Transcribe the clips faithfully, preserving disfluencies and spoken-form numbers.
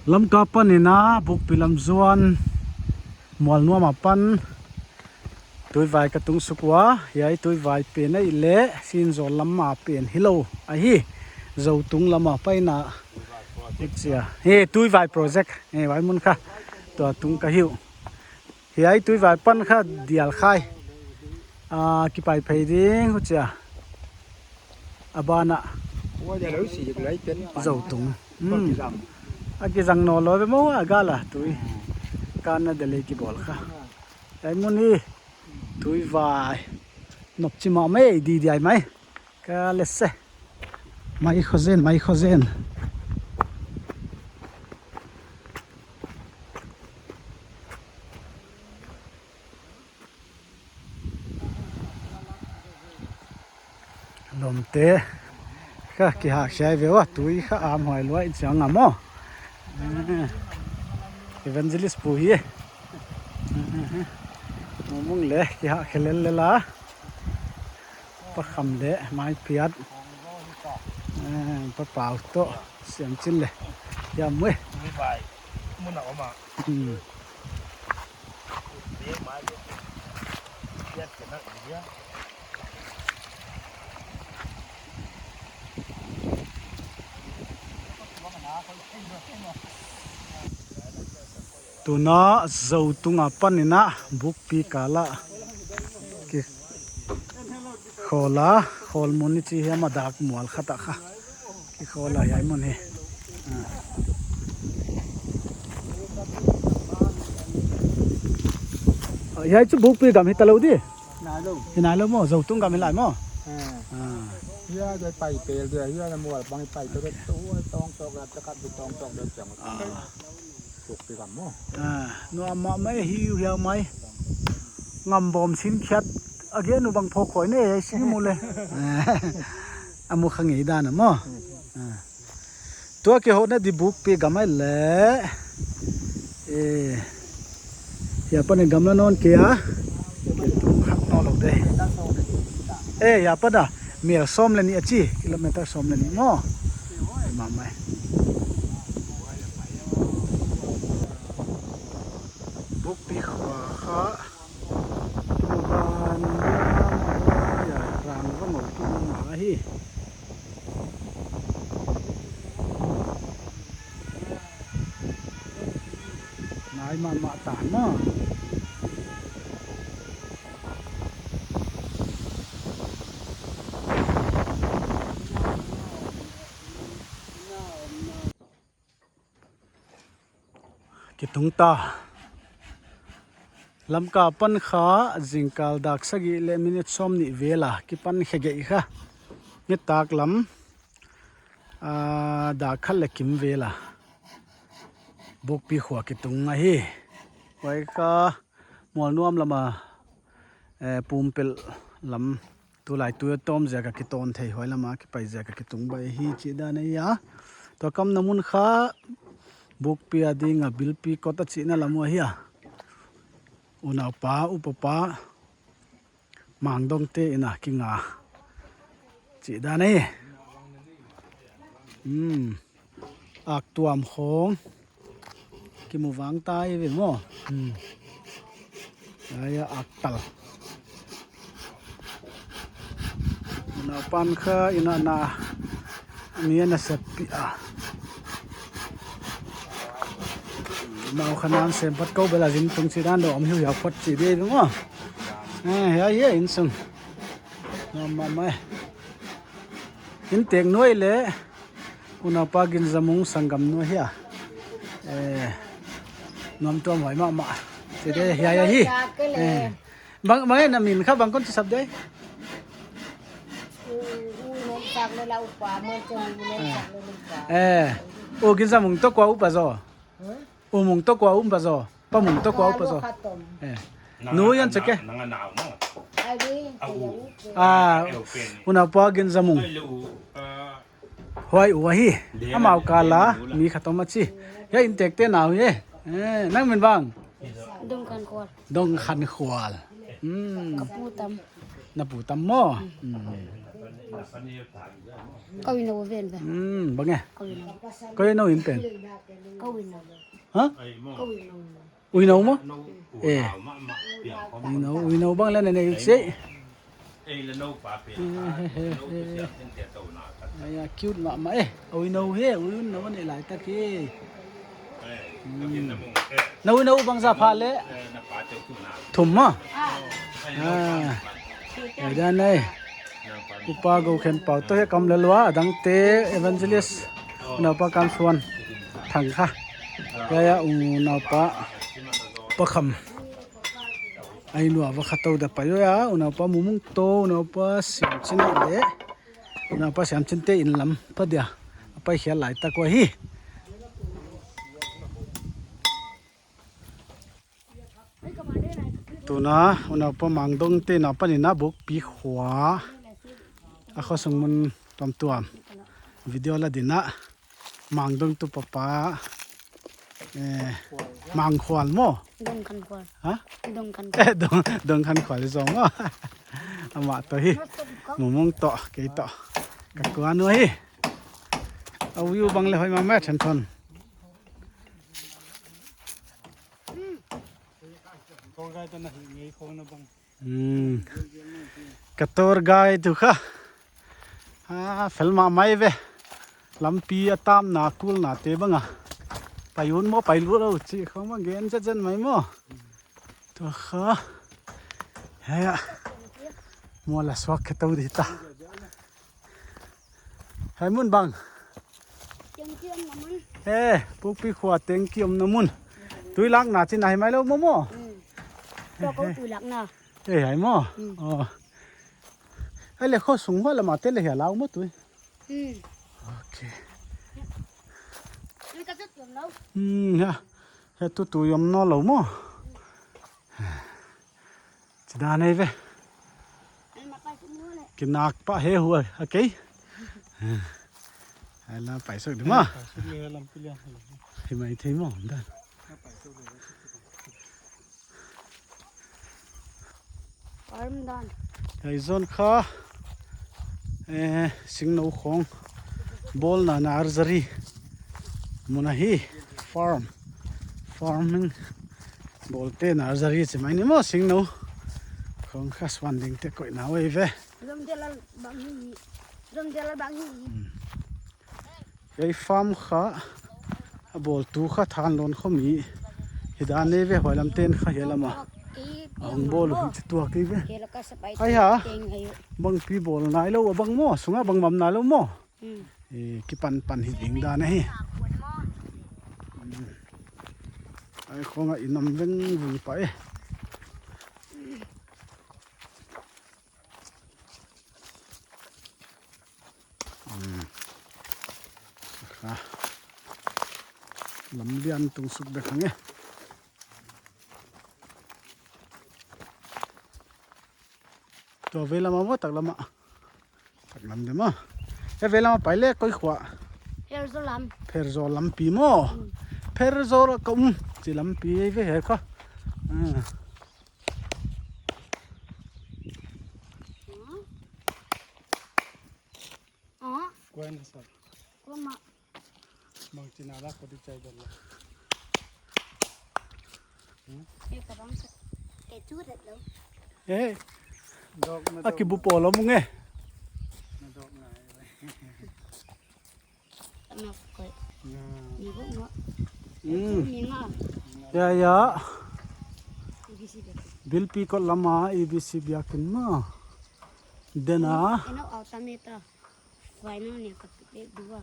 Lamka panin a Bukpi lam zuan Mualnuam apan Tuivai ka tung suk ua, hiai Tuivai pen ahihleh Sinzawl lam a pen hilou ahi. Zoutung lam apan a, huchia. Hi Tuivai project, hi vai mun kha. Tua tung ka hi uh. Hiai Tuivai pan kha dial khai. Ah, kipai phei ding huchia. A ban ah. Ua dia lo si lai pen pan. Zoutung. Hmm. Kizang. A kizang nawnlou ve maw a gal a tui. Kan na delay kibawl kha. Hiai mun hi Tuivai. Nopchi mahmah di diai mai. Ka lese. Mai khozen, mai khozen. Lawmte kha kihak siai ve ua, tui kha am huai lua in chiang a maw. Eh, Evangelist pu hi. Mumung le kihak khelel le la. Pa Kham le Mai Piat. Eh, Pa Pau toh Siam Chin le. Hiam we. Mun a om a. Hmm. Tuna Zoutung apan in a Bukpi kal ah kikhawl a, khawl mun i chih hiam a dak mual khat ah kha. Kikhawl a hiai mun hi. Ah. Ah, hiai chu Bukpi gam hi ta lou di? Nai lou. Hi nai lou maw, Zoutung gam hi lai maw? Ah. Ah. Hiai doi pai pel dia, hiai na mual bang pai pel dia, tong tok dia, cakap di tong tok dia, cang. Ah. Bukpi gam maw. Ah, nuam mahmah hi hiam mai. Ngam bawm sin khiat, a gen uh bang phawk khoi ne, hei si mu le. A mu kha ngei dan a maw. Hmm. Ah. Tua ke hot na di Bukpi gam ahihleh. Eh. Hiai apan in gamla nawn kei a. Ke tung khat nawnlou de. Eh, hiai apan a. Mil sawm le nih a chi. Kilometer sawm le nih maw. Mahmah. Bukpi khua kha. Ban, ban, ban, ya, rang va ngou tung ma hi. Nai mahmah ta maw. Kitung ta. Lamka pan kha zingkal dak sagih leh minute sawmnih vel a kipan khe geih kha. Nitak lam, ah, dak khat leh kim vel a Bukpi khua kitung ahi. Huai kha Mualnuam lam a, eh, Pumpelh lam, tulai tui a tawm ziak a kitawn thei, huai lam a kipai ziak a kitung bai hi chih dan ahi a. Tua kamna mun kha Bukpi a ding a Bilpi kot a chihna lam uh ahi a. Unaupa, upapa, Mangdongte in a kinga chih dan ahi. Hmm. Aktuam khawng kimu vang ta hi ve maw. Hmm. Ai a, aktal. Unaupan kha in a na mi a na sep pi a. Mau kha nan sem pat ko bel a zin tung chih dan deuh om hiu hiau phot chih di ve maw. Eh, hiai, hiai insung. Mahmah. Inntek nuai leh unaupa Ginzamung sanggam nuai hi a. Eh, nuam tuam huai mahmah. Chih di hiai ahi. Eh. Bang, bang e na min kha bang kon chi sap di? U, u nom sak le la upa, mo chon u nom sak le la upa. Eh. U Ginzamung toh kua upa zaw? Huh? U Mung toh kua upa zaw? Pa Mung toh kua upa zaw? Khatom. Eh. Nu yan cheke. Nanga nau mo. Ai di, au. Ah, unaupa Ginzamung. Huai u ahi. Amau kal a mi khatom a chi. Hiai inntekte nau hi. Eh, nang min bang? Dongkhankhual. Dongkhankhual. Hmm. Ka pu tam. Na pu tam maw? Hmm. Ka wi na ven ve. Hmm, bang e? Ka wi na. Koi nou in pen. Ka uinou. Ha? Ka uinou. Uinou maw? Eh. Uinou, uinou bang leh na nei sih. Ai, a cute mahmah e. Uinou hi, uinou nei lai tak e. Hmm. Na uinou bangzah pha leh? Thum maw? Ah. Ai dan e. Upa Gokhenpau toh hi kam le lua, a dangte evangelist. Unaupa Kansuan Thangkha. Hiai a unaupa Pakham. Ai nua va kha tou da pai ua, unaupa Mumung toh, unaupa Siamchin leh. Unaupa Siamchin te in lam pa dia. A pai khial lai tak ua hi. Tuna, unaupa Mangdong te na panin a Bukpi khua. A khosung mun tuamtuam. Video la dingin a. Mangdong tu papa. Eh, Mangkhual maw? Dongkhankhual. Ha? Dongkhankhual. Eh, Dong, Dongkhankhual zong maw? Amah toh hi. Mumung toh, kei toh. Ka kuan uh hi. A view bang leh hoih mahmah e, Thenthon. Hmm. Ka tour guide tu kha. Ah, fel mahmah ve. Lampi a tamna, kulna te bang a. Pai un maw, pai lut un chih khong bang gen zenzen mai maw. Tua kha. Hiai a. Maw la suak khe tou di ta. Hiai mun bang. Tengki omna mun. Eh, Bukpi khua tengki omna mun. Tui lakna chihna hi mai lou maw maw? Hmm. Tua kou tui lakna. Eh, hiai maw? Hmm. Oh. Ai leh khosung hua lam a te leh hiai lau maw tui. Hmm. Okay. Tui ka zat tuam lou. Hmm, ya. Hiai tu tui om nawnlou maw. Chidan ahi ve. Kinak pah hi hua, okay? Ai la pai suk di maw. Hi mai thei maw, dan. Farm dan. Hiai zone kha, eh, singnou khong bawlna nursery mun ahi, farm, farming bawlte nursery chi mai ni maw, singnou khong kha suan dingte koihna uh ahi ve. Zomdel bang hi, zomdel bang hi. Hmm. Hiai farm kha a bawltu kha Thanlon khomi hi dan ahi ve, huai lam ten kha hiai lam a hong bawl uh hi chi tuak ahi ve. Ai ha, bangpi bawl nailou a bang maw, sunga bangmah nailou maw. Hmm. Eh, kipan pan hi ding dan ahi. Hmm. Ai khong a in om vengvung pah e. Hmm. Kha. Lam lian tung suk bek hang e. Tua vei lam a maw, tak lam a. Tak lam diam a. Hiai vei lam a pai leh koi khua? Pherzawl lam. Pherzawl lampi maw. Hmm. Pherzawl ka um. Chi lampi vei hiai kha. Ah. Ah. Kua na sa. Kua ma. Mang china la ko di chai bal la. Hmm? Eh, ka bang sa. Ke chu ret lo. Eh. Dok na dok. Aki bu polo mung e. Na dok na. Nak koi. Ni bu ma. Hmm. Ni ma. Ya, ya. Bilpi kot lam a, E B C biakin maw. Dena. Eno au tameta.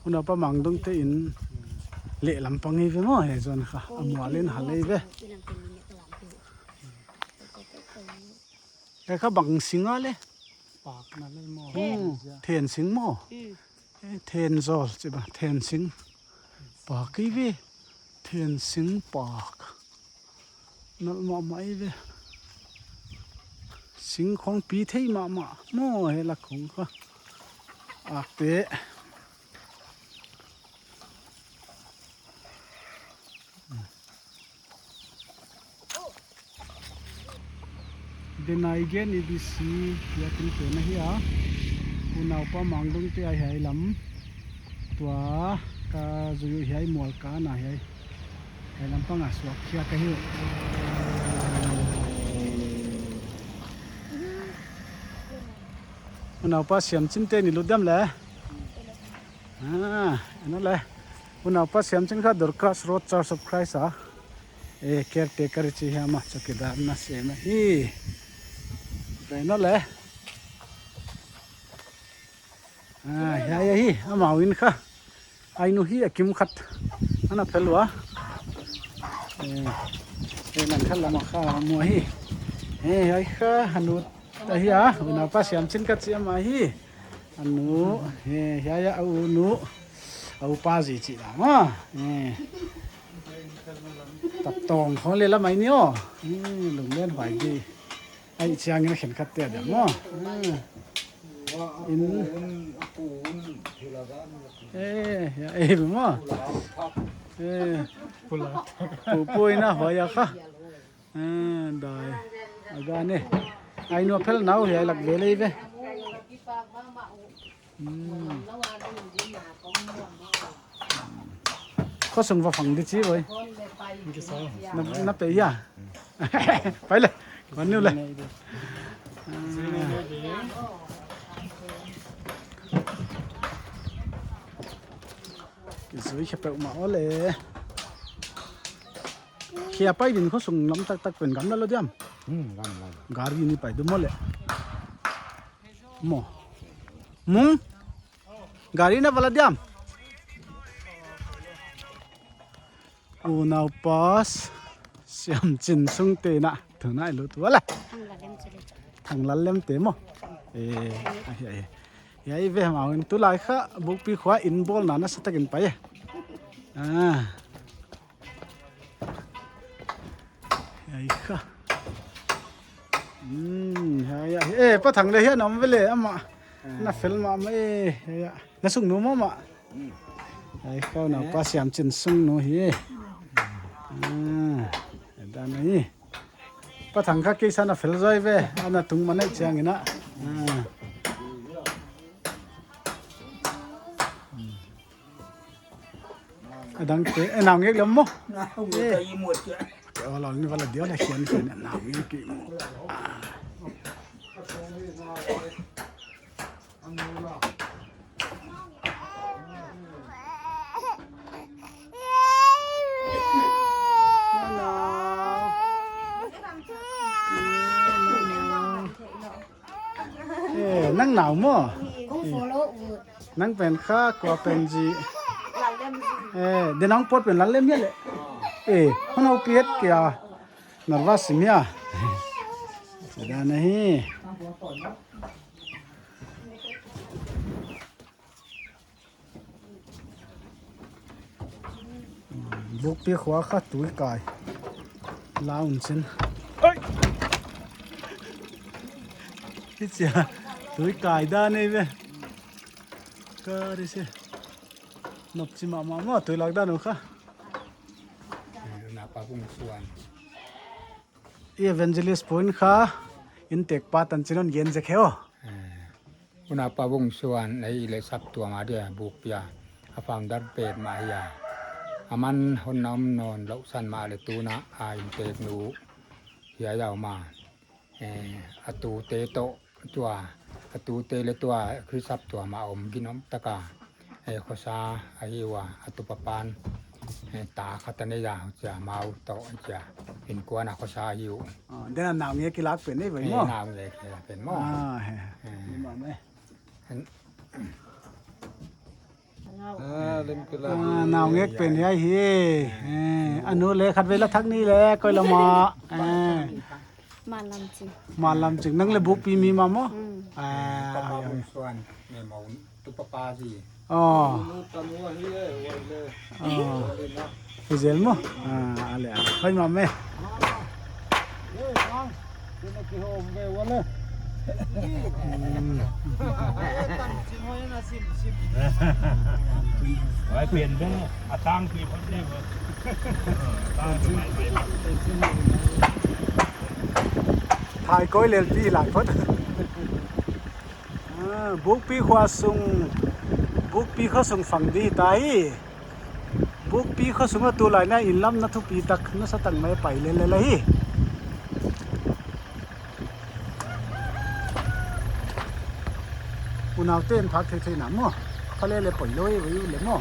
Unaupa Mangdong te in leh lam pang ahi ve maw, hiai zone kha. A mual in hal ahi ve. Hiai kha bang sing a leh? Pak na leh maw. Hmm, then sing maw. Hmm. Eh, then zawl chi ba, then sing. Pak ahi ve. Then sing pak. Nal mahmah ahi ve. Sing khong pi thei mahmah maw, hiai la khong kha. Akte. Denai gen E B C, hiai kin pen ahi a. Unaupa Mangdong te ahi hiai lam. Tua. Ka zui uh hiai mual kana hiai. Hiai lampang a suak khia ka hi uh. Unaupa Siamchin te ni lut diam le. Ah, ena le. Unaupa Siamchin kha Dorcas Road Church of Christ a. Eh, caretaker chi hiam a, chowkidar na sem ahi. Ena le. Ah, hiai, hiai hi, amau in kha. Ainu hi a kim khat. Ana phel ua. Eh, eh, nan kha lama kha mu hi. Eh, hiai kha, a nu. Ahi a, unaupa Siamchin ka chi a mah hi. A nu, eh, hiai a u nu. A upa zi chi la ma. Eh. Tatong khong le la mai ni o. Eh, lunglen huai di. Ai, chiang in khenkhat te a diam maw. Ah. In. Eh, ya, eh, maw. Eh. Pu, pu in a huai a kha. Ah, dai. A gan e. Ainu a phel nau hiai lak ve lei ve. Hmm. Khosung va phang di chi voi. Kisa. Na, na pe ya. Pai le. Kon niu le. Kizui khe peuhmah o le. Khia pai din khosung lam taktak pen gamla lou diam. Hmm, gamla. Gari ni pai dum o le. Mo. Mung. Gari na va la diam. Unaupa Siamchin sung te na. Tu na i lut ua le. Thang la lem chile. Thang la lem te maw. Eh, ai, ai. Hiai ve maw in tulai kha Bukpi khua in bawlna na sa takin pai e. Ah. Hiai kha. Hmm, hiai, hiai. Eh, Pa Thang le hiai na om ve le, amah. Ah. Na fel mahmah e, hiai, hiai. Na sungnu mahmah. Hmm. Hiai kha unaupa Siamchin sungnu hi. Ah, dan hi. Pa Thang kha kei sa na fel zaw ve, ana tung man ei chiang in a. Ah. A dang te, eh, nau ngek lem maw? Nau ngek ka i muat kia. Ke o lol ni vala dia na khian khian nau ngek ki maw. Ah. Eh, nang nau maw? Kung follow ut. Nang pen kha kua pen zi. Lalem zi. Eh, de nang pot pen lalem ya le. Eh, hon au piet kia. Nervous sim ya. Sudah nahi. Bukpi khua kha tui kai. Laun sin. Oi! Hichia tui kai dan ei ve. Ka ri se. Nop chi mahmah maw tui lak dan uh kha. Unaupa Vungsuan. Evangelist point kha in tek pa tan chin hon gen zek heo. Eh, Unaupa Vungsuan ei le saptuam a dia Bukpi a, a founder petmah hi a. Aman hon na om nawn lou san mah le tuna a in tek nu hiai a om a. Eh, a tute toh tua, a tute le tua Khrist saptuam a om ginom taka. Eh, khosa ahi ua, a tupa pan. Eh, ta khat a nei a, chia mau toh, chia. Innkuan a khosa ahi uh. Ah, den a nau ngek kilak pen nei vai maw? Eh, nau ngek kilak pen maw? Ah, he. Eh. Ni mah ne. En- Ah, lim kila. Ah, nau ngek pen hiai hi. Eh, a nu le khat vei la thak ni le, koi lama. Eh. Malam ching. Malam ching. Nang le Bukpi mi mah maw? Mm. Ah, Papa ai, ai. Bungsuan, me mau tu papa ji. Oh. Nu tanu ahi e, wai le. Oh. Wai le na. Izel maw? Ah, ale, ale. Hoi mah me. Eh, bang. Kena ki hom be wale. Hmm. Wai pen be, a tang ki phot le. Tang ki mai mai. Thai koi lel pi lai phot. Ah, Bukpi khua sung, Bukpi khua sung fang di ta hi. Bukpi khosung a tulai na inn lam na thupi tak, na sa tak mai pai lel lel hi. Unaute in phak thei thei na maw. Pha lele poi lou e, vai u le maw.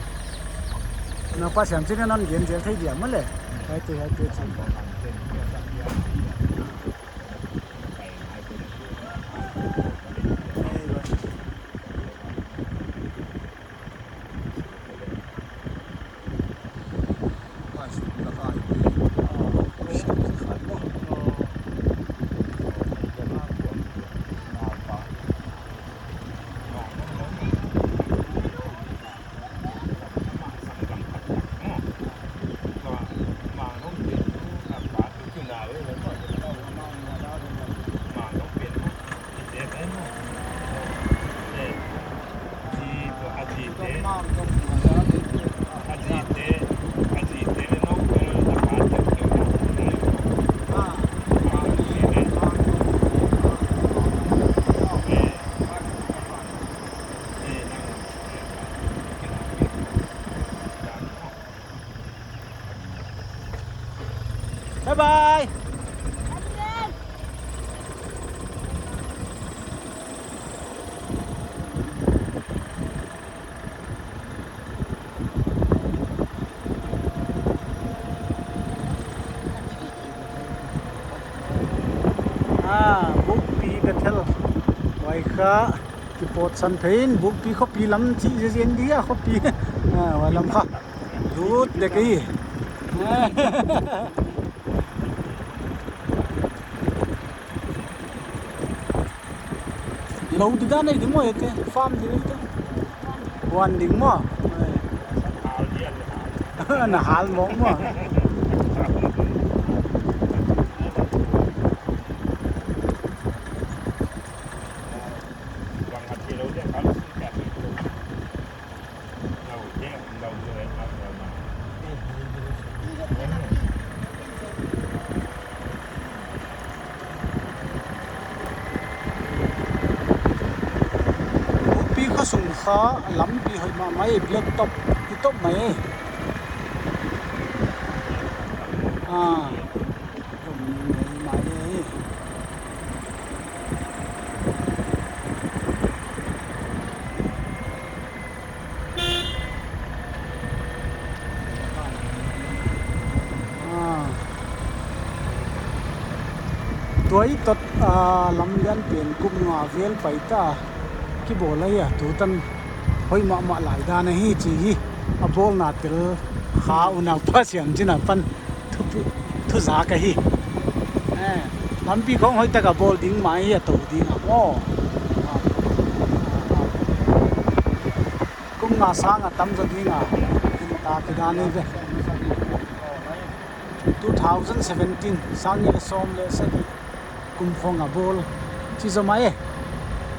Unau pa Siamchin in non gen zel thei dia maw le. Hai te, hai te chin. Bye bye. Ah, Bukpi Bethel. Wai kha. Kipawt san phei in, Bukpi khopi lam chih zezen di a khopi. Ah, wai lam kha. Lut dek hi. Lou di dan ei di maw e te, farm di ei te. Huan ding maw. Na hal mawk maw. Bukpi khosung kha lampi hoih mahmah e, blacktop i top mai e. Ah. Ah. Tua i tot, ah, lam lian pen kum nga vel pai ta. Kibawl ahi a, tutan hoih mahmah lai dan ahi chi hi. A bawlna tel kha unau pa Siamchin apan thu, thu zak ahi. Eh, lampi khong hoih taka bawl ding mah hi a, tou ding a maw. Kum nga sang a tam zaw ding a, in ta ki dan hi ve. Two thousand seventeen, sang nih leh sawm leh sagih kum khong a bawl. Chi zaw mai e.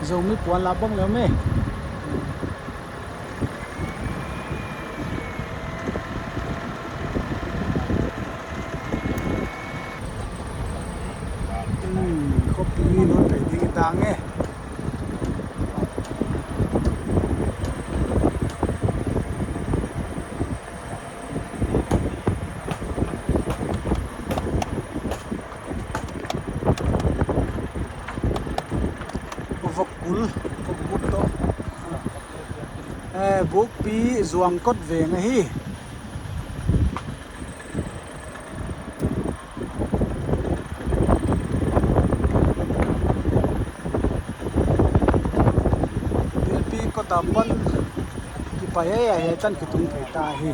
Zomi puan la bang leh om e. Hmm, khopi lut pai ding i tang e. Vok kul, vok kul toh. Eh, Bukpi Zuangkot veng ahi. Pi kota pan kipai e, a hiai tan kitung thei ta hi.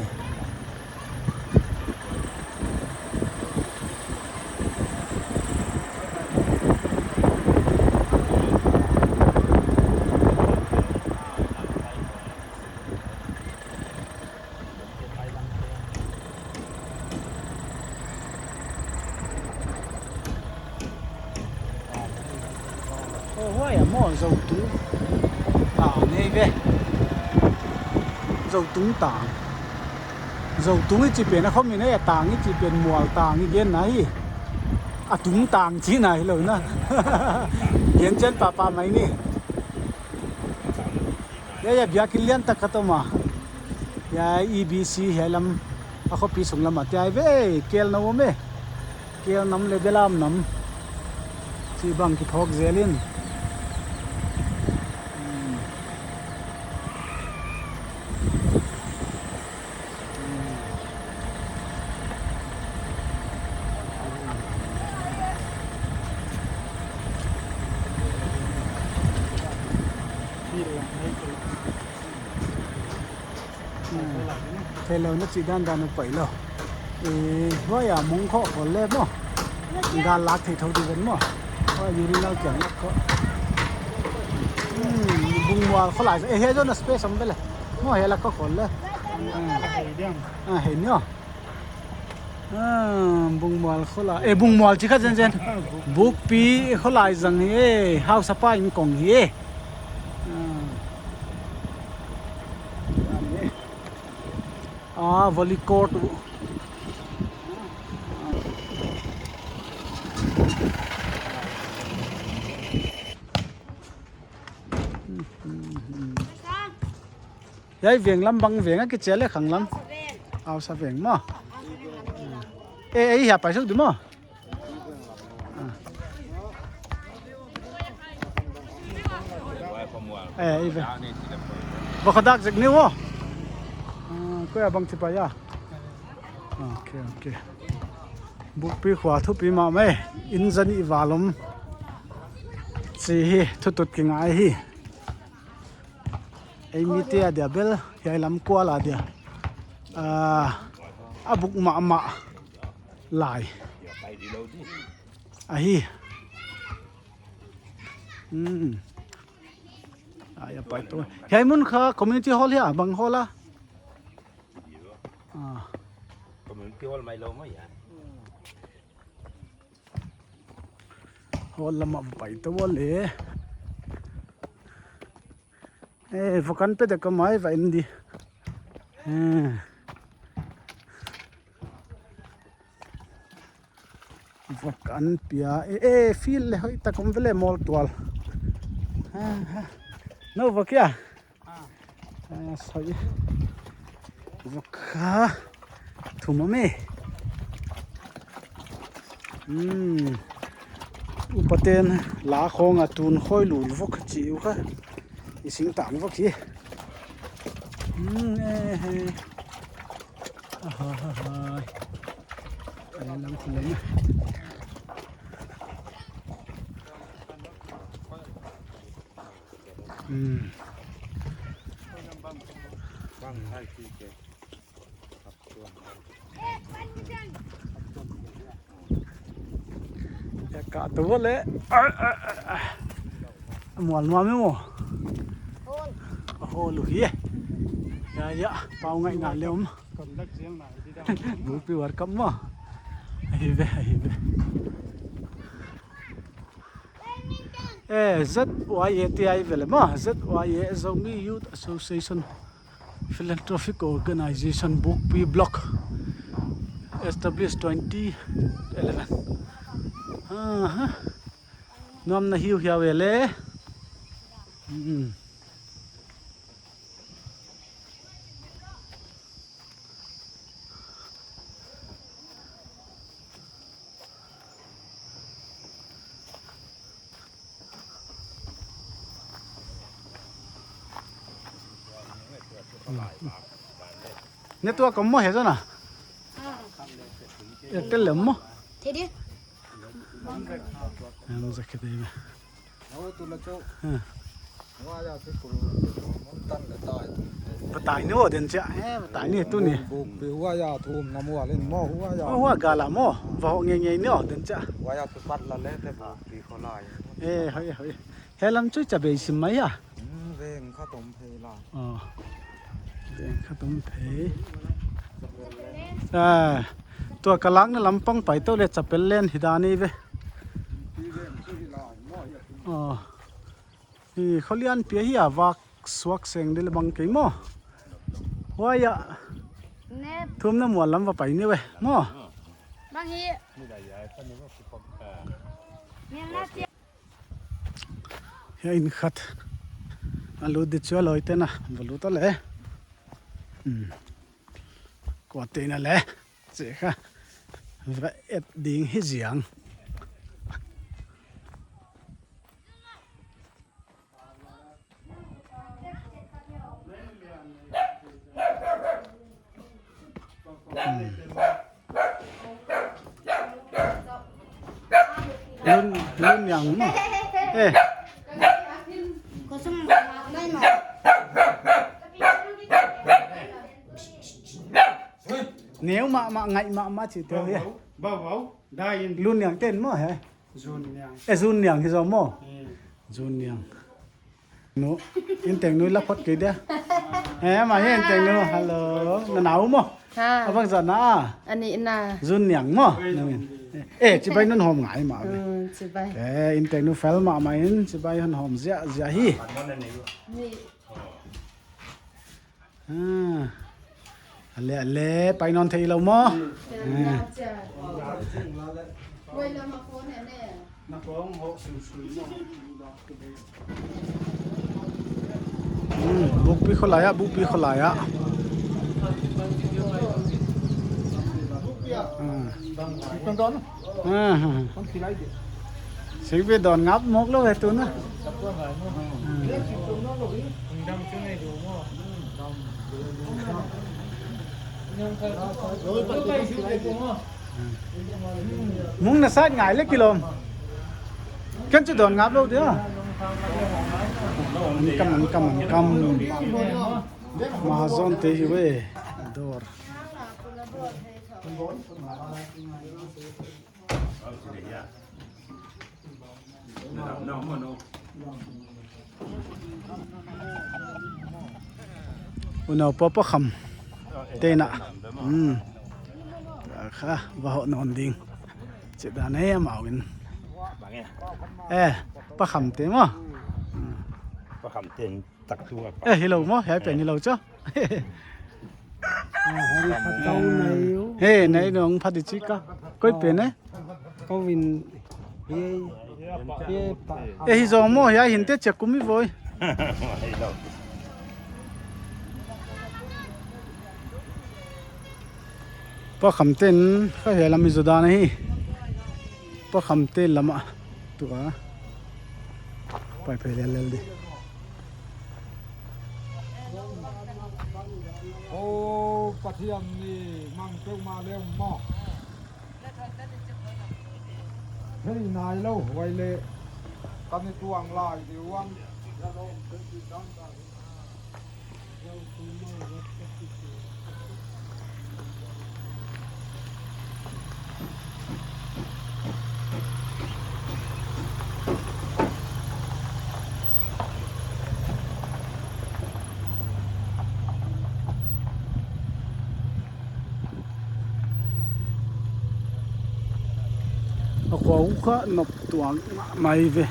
Oh, huai a maw, Zotung tang nei ve. Zotung tang. Zotung i chih pen a khomin a tang i chih pen mual tang i gen na hi. A tung tang chihna hilou na. Gen chen papa mai ni. Hiai, hiai biakin lian tak khat om a. Hiai E B C hiai lam. A khopi sung lam a tiai ve, kel na om e. Kel nam leh belam nam. Chi bang kiphawk zel in. Hmm. Hmm. Theilou na chih dandan uh pai lou. Eh, huai a mong khawng khol le maw. Gal lak thei thou di ven maw. Huai urinal kiang lak khawng. Hmm, Bungmual khaw lai. Eh, hiai zong a space om ve le. Maw, hiai lak khawng khol le. Ah, hei ni aw. Ah, Bungmual khaw lai. Eh, Bungmual chi kha zenzen. Bukpi khaw lai zang hi e. Hausapa inn kong hi e. Ah. Ah, volley court uh. Hiai veng lam bang veng a kichi a le khang lam. Hausa veng maw. Eh, eh, hiai pai suk di maw. Eh, i ve. Bang khaw dak zek ni aw. Ah, koi a bang chi pai a. Ok, ok. Bukpi khua thupi mahmah e. Inn za nih val om. Chi hi, thutut kingai hi. Ei mite adia bel, hiai lam kual adia. Ah, a buk mahmah lai. Ahi. Hmm. Ai, a pai tou. Hiai mun kha community hall hia, bang hall a? Ah. Community hall mai lou maw hia. Hall lam a pai tou le. Eh, vok an pe dek a mai va en di. Eh. Vok an pia. Eh, eh, field le hoihtak om ve le mawl tual. Ah, ah. No vok hia? Ah, sorry. Vok kha thum om e. Hmm. Upaten la khawng a tun khoi lul vok chi uh kha. I singtang vok hi. Hmm, eh, eh. Aha, aha. Ai, lam khun lam. Hmm. Ya ka tu le. Mual nuam e maw. Hol uh hi e. Ya, ya, pau ngaihna le om. Bukpi World Cup maw. Ahi ve, ahi ve. Eh, Z Y A ti ahi ve le maw, Z Y A, Zomi Youth Association, Philanthropic Organization, Bukpi Block, established twenty eleven. Aha. Nuam na hiu hiau e le. Hmm. Network om maw hiai zong a? Airtel le om maw? Thei di. Ang zak ke dei. Hoi, tu la chau. Ha. Huai a te kul mun tan le tai. Batai ni aw den chia. Eh, batai ni tu ni. Buk, buk, huai a thum na mual in maw, huai a. Oh, huai gal a maw. Va hoh ngeingei ni aw den chia. Huai a tu pat la le te bukpi khaw lai. Eh, hoi, hoi. Hiai lam chu cha bei sim mai a. Hmm, veng khat om phei la. Oh. Veng khat om phei. Ah, tua ka lakna lam pang pai tou le chapel len hi dan ei ve. Oh. Hi, khaw lianpi ahi a, vak suak seng di le bang kei maw. Huai a. Nep. Thumna mual lam va pai ni ve maw. Bang hi. Nep na ti. Hiai inn khat a lut di chu a lawite'n a va lut a le. Hmm. Ua te na le. Che kha. Va et ding hi ziang. Hmm. Lun, Lun Niang maw. Eh. Neu mahmah, ngaih mahmah chi te hi. Bau, bau, bau. Dai in. Lun Niang ten maw he. Zun Niang. Eh, Zun Niang hi zaw maw. Hmm. Zun Niang. Nu, in teng nu la phot kei dia. Eh, ma hi in teng nu. Hello. Na nau maw. Ha. A bang zat na a. Ani na. Zun Niang maw. Nang in. Eh, chibai non hom ngai ma ve. Hmm, chibai. Eh, in teng nu fel mahmah in, chibai hon hom ziahziah hi. Ni. Ah. Ale, ale, pai non thei lou maw. Hmm. Ah. Hmm, Bukpi kholai ah, Bukpi kholai ah. Ah. Ah, ah, ah. Sing ve don ngap mawk lou ve tu na. Hmm. Mung na sat ngai le kilawm. Ken chu don ngap lou dia. An kam, an kam, an kam. Mahajon te hi ve. Dor. Unau Pa, Pa Kham te na. Hmm. Kha, va hoh nawn ding. Chih dan e amau in. Eh, Pa Kham te maw. Hmm. Pa Kham te. Tak tu a pa. Eh, hilou maw, hiai pen hilou chu. He, nai nong phat di chih ka. Koi pen e? Kou in hiai, hiai pa. Eh, hi zaw maw, hiai hin te chek kum i voi. Hilou. Pa Kham ten, kha hiai lam i zaw dan hi. Pa Kham te lam a. Tu a. Pai phei lel lel di. O, Pathian ni mang peuhmah le maw. Hei nai lou, huai le. Kan i tuang lai di uang. A khua uh kha nop tuak mai ve.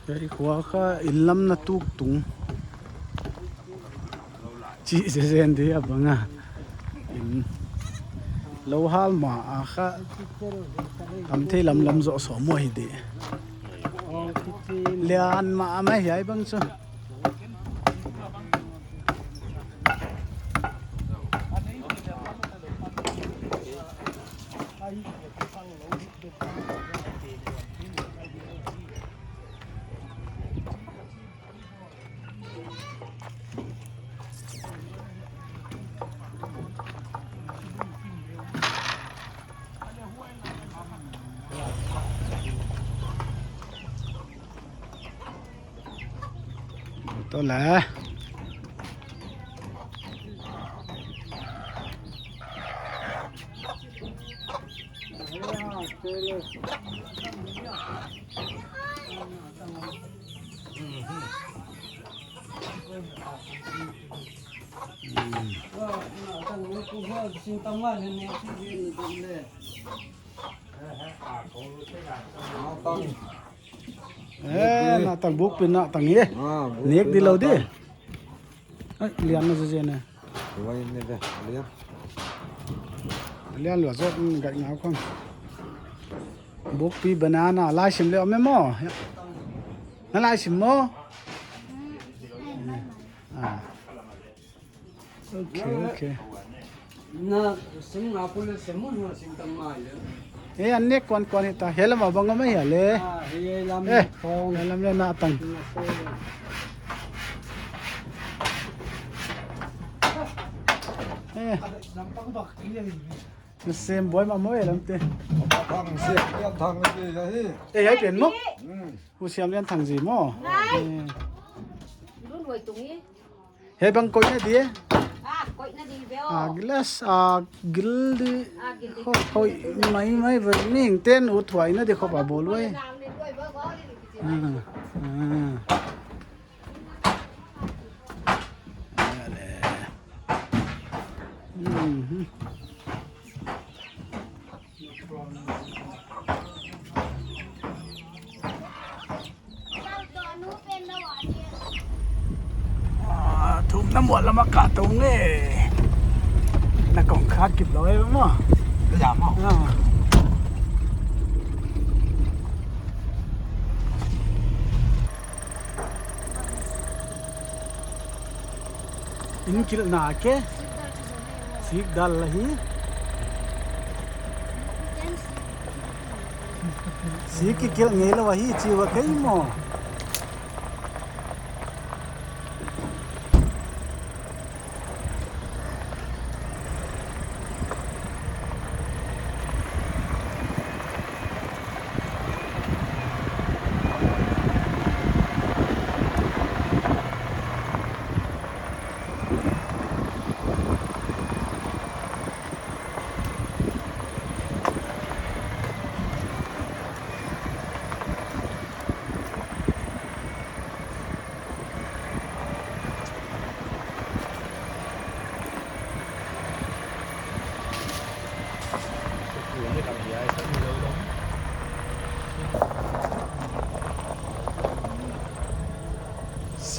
Hiai khua kha inn lam na tuk tung. Chih zezen di a bang a. Inn lou hal ma a kha. Tam thei lam lam zoh sawm uh hi di. Lian ma a mai hiai bang chu. Toh le. Eh, nahtang buk pen nahtang e. Ah, buk pen nahtang. Nek di lou di. Ai, lian na zezen e. Wai ne de, lian. Lian lua zo, um, gai ngau khong. Bukpi banana, lai sim le om e maw. Na lai sim maw? Ah. Okay, okay. Na sim nga pule sim mun ho sim tang mai le. Eh, an nek kuan kuan hita. Hiai lam a bang om ahi a le. Ah, hiai lam. Eh, khong. Hiai lam le na tang. Na khong. Eh. Lam pang bak ti le. Na sem buai mah maw e lam te. Thang Siam Lian Thang le ke ya hi. Eh, hiai pen maw? Hmm. Pu Siam Lian Thang zi maw? Nai. Eh. Lun wai tung hi. Hiai bang koihna di e? Ah, koihna di ve o. Ah, glass, ah, gil di. Ah, gil di. Ho-, hoi, mai, mai, ve, ning, ten u thuaina di khop a bawl uai. Ah, ah. Mhm. Ah, thumna mual lam a ka tung e. Na kong kha kip lou e maw. Ya maw. Ah. Inn kilhna ke? Sikdal hi. Sik kikilh ngeilou ahi chi ua kei maw.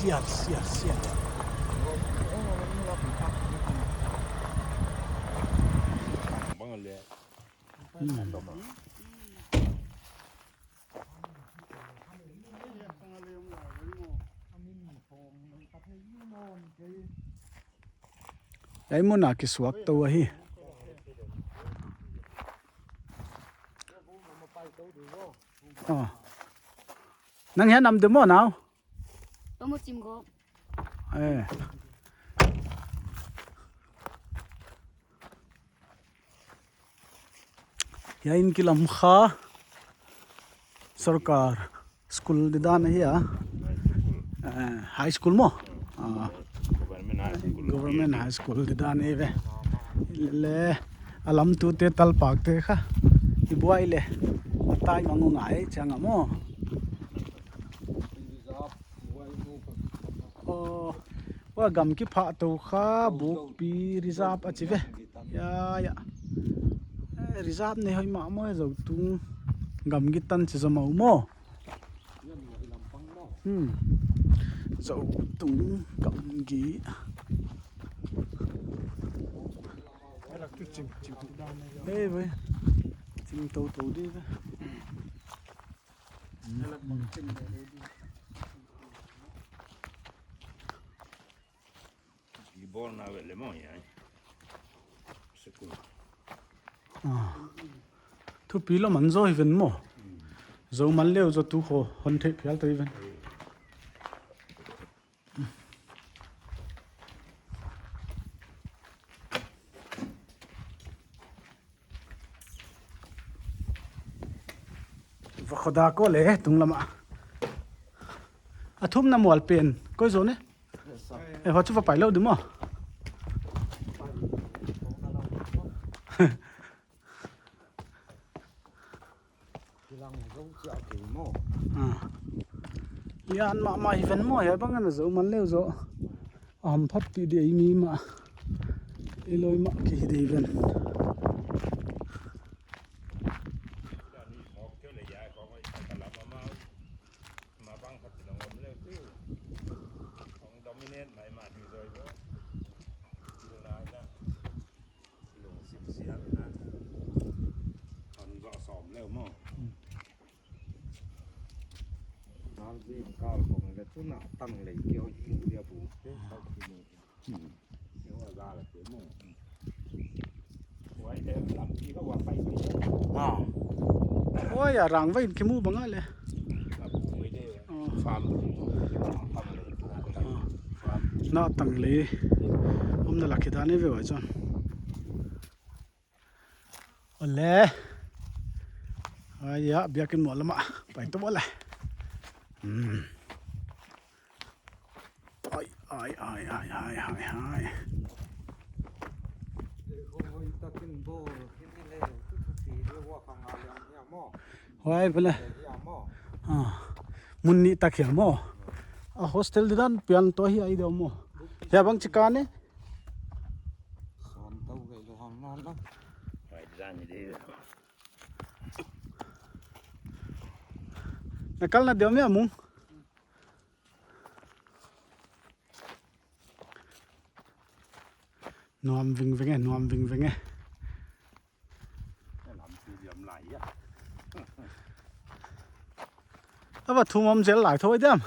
Sial, sial, sial. Hmm. Hiai mun a kisuak tou ahi. Ah. Nang hiai nam de maw nau? Pamu chim go. Eh. Hiai inn kilam kha sorkar school didan ahi a. Eh, high school maw? Ah. Government high school. Government high school didan ahi ve. Le, a lamtute talpakte kha i buai le a tai mang ngai chiang a maw. Oh, ua gam kiphah tou kha, Bukpi Reserve a chi ve. Ya, ya. Eh, reserve nei hoih mahmah e, Zotung Gamgi tan chi zaw maw. Hmm. Zotung Gamgi. Ei, ve. Chim toutou di ve. Ki bawlna ve le maw hiai. School. Ah. Thupi lou man zaw hi ven maw. Zou man leu zaw tu kho hon theih phial tou hi ven. Va khoda ko le tunglam a. A thumna mual pen koi zaw ne? Eh, va chu va pai lou di maw. Kilang zou chiah kei maw. Ah. Lian mahmah hi ven maw, hiai bang ana zou man leu zaw. A hamphat ti di ei mi mah. Ei loi mah ki hi di ven. Leh maw. Nal zin kal kong le tuna tang lei kio India bu. Hmm. Ah. Oi, a rang va in kimu bang a le. Ah. Ah. Na tang le. Om na laki dan e ve wai chon. Ole. Ai ya, biakin mual lam ah. Pai to ole. Hmm. Ai, ai, ai. Huai bela. Ah. Mun nih tak hiam maw. A hostel di dan pian to hi ai deuh maw. Hiai bang chika ne. Na kal na deuh mia mung. Nuam vingveng e, nuam vingveng e. A va thum om zel lai thoi diam.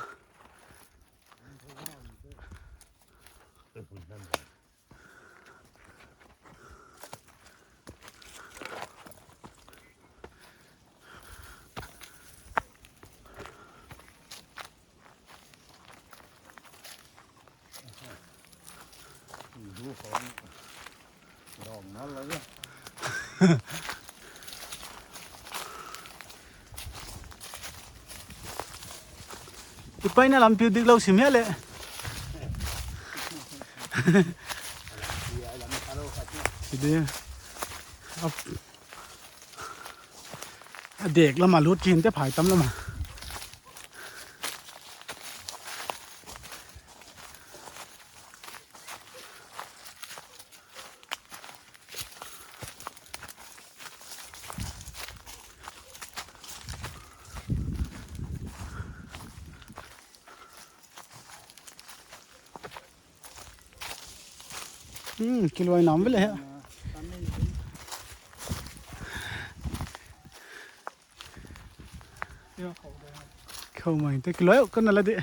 I paina lampi uh diklou sim hia le. Sidi. Ap. A dek lam a lut kinte phai tam lam a. Hmm, kilawm nam vele he. Khou mai te kilawm kan la de.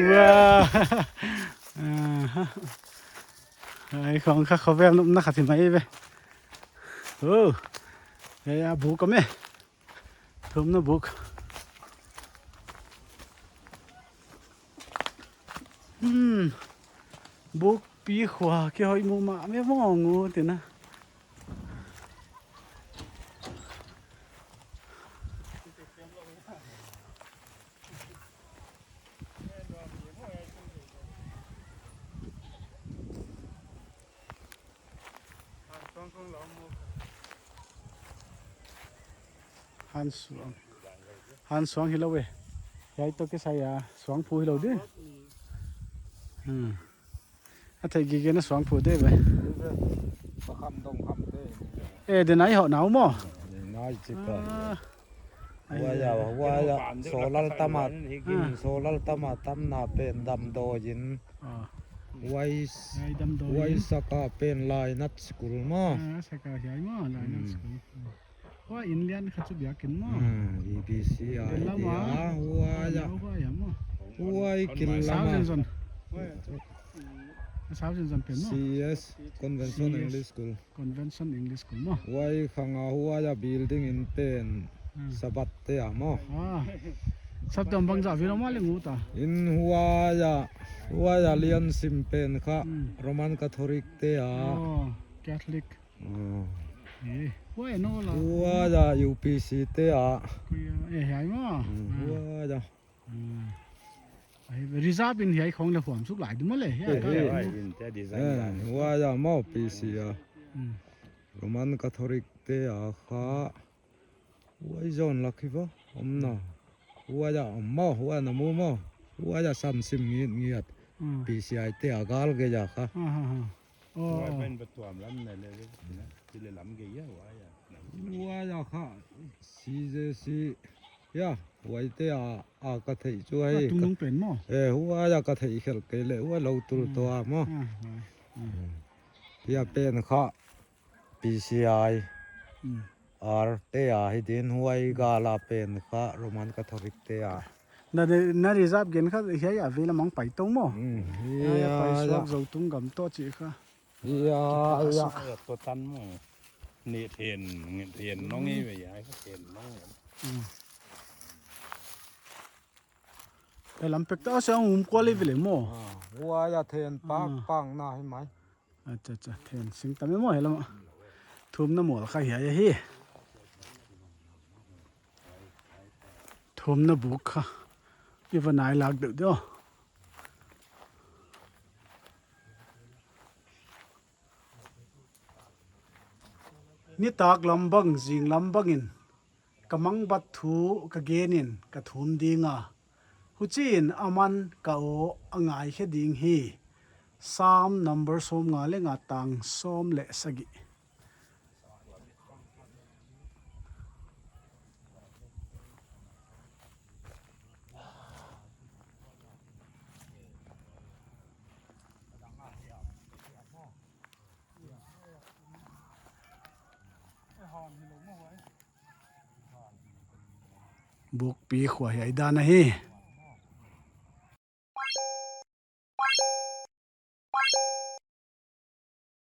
Wow. Aha. Ai, khong kha khovel na kha ti mai ve. Oh. Ya, ya, bu ko me. Thumna buk. Hmm. Buk pi khua ke hoi mu ma me mong u tina. Hansuang. Hansuang hilou e. Hiai toh kisai a suangphu hilou di. Hmm. A thei gige na suangphu di ve. Eh, denai hou nau maw? Denai chika. Ah. Huai a, huai a, solar tama, hmm, solar tama tamna pen damdawi in. Ah. Huai s-, huai damdawi in. Huai saka pen Lainat School maw. Ah, saka hiai maw, Lainat School. Hmm. Huai in lian kha chu biakin maw. Hmm, E B C a. Tel lam a. Huai a. Huai a maw. Huai kil lam a. South Zone. South Zone pen maw. C E S, Convention English School. Convention English School maw. Huai khang a huai a building in pen, hmm, Sabbath te a maw. Ah. Sabbath bangzah vilo maw le ngu ta. In huai a, huai a lian sim pen kha, hmm, Roman Catholic te a. Oh, Catholic. Oh. Eh, huai no la. Huai a U P C te a. Kuya, eh, hiai maw. Hmm, ah, huai a. Hmm. Ai, reserve in hiai khong le huam suk lai di maw le, hiai ka le maw. Eh, huai a maw P C a. Hmm. Roman Catholic te a kha. Huai zone lak hi va, om na. Huai a om maw, huai na mu maw. Huai a san sim ngiat ngiat. Hmm. P C I te a gal gei a kha. Ah, ha, ha. Oh. Huai pen va tuam lam na le, na, ti le lam gei a, huai a. Huai a kha, C J C, ya, huai te a, a ka theih chu ahi. Ka tungnung pen maw? Eh, huai a ka theih khelh kei le, huai lou tul toh a maw. Ah, huai. Ah. Hmm. Ya pen kha, P C I. Hmm. Ar te a hi din, huai gal a pen kha Roman Catholic te a. Na, na reserve gen kha hiai a vela mang pai tou maw. Hmm. Hiai a pai suak zou tung gam toh chih kha. Hiai a. Hiai a toh tan maw. Ni then, ni then nong i ve ya, then nong. Hmm. Hiai lam pek ta se ang um kual i ve le maw. Ah, huai a then pak pak na hi mai. Acha, acha, then sing tam e maw hiai lam a. Thumna mual kha hiai ahi. Thumna buk kha. I va nai lak deuh deuh. Nitak lam bang, zing lam bangin ka mangbat thu ka genin ka thum ding a. Huchiin aman ka aw a ngaikhe ding hi. Sam number sawmnga leh nga tang sawm leh sagih. Bukpi khua hiai dan ahi.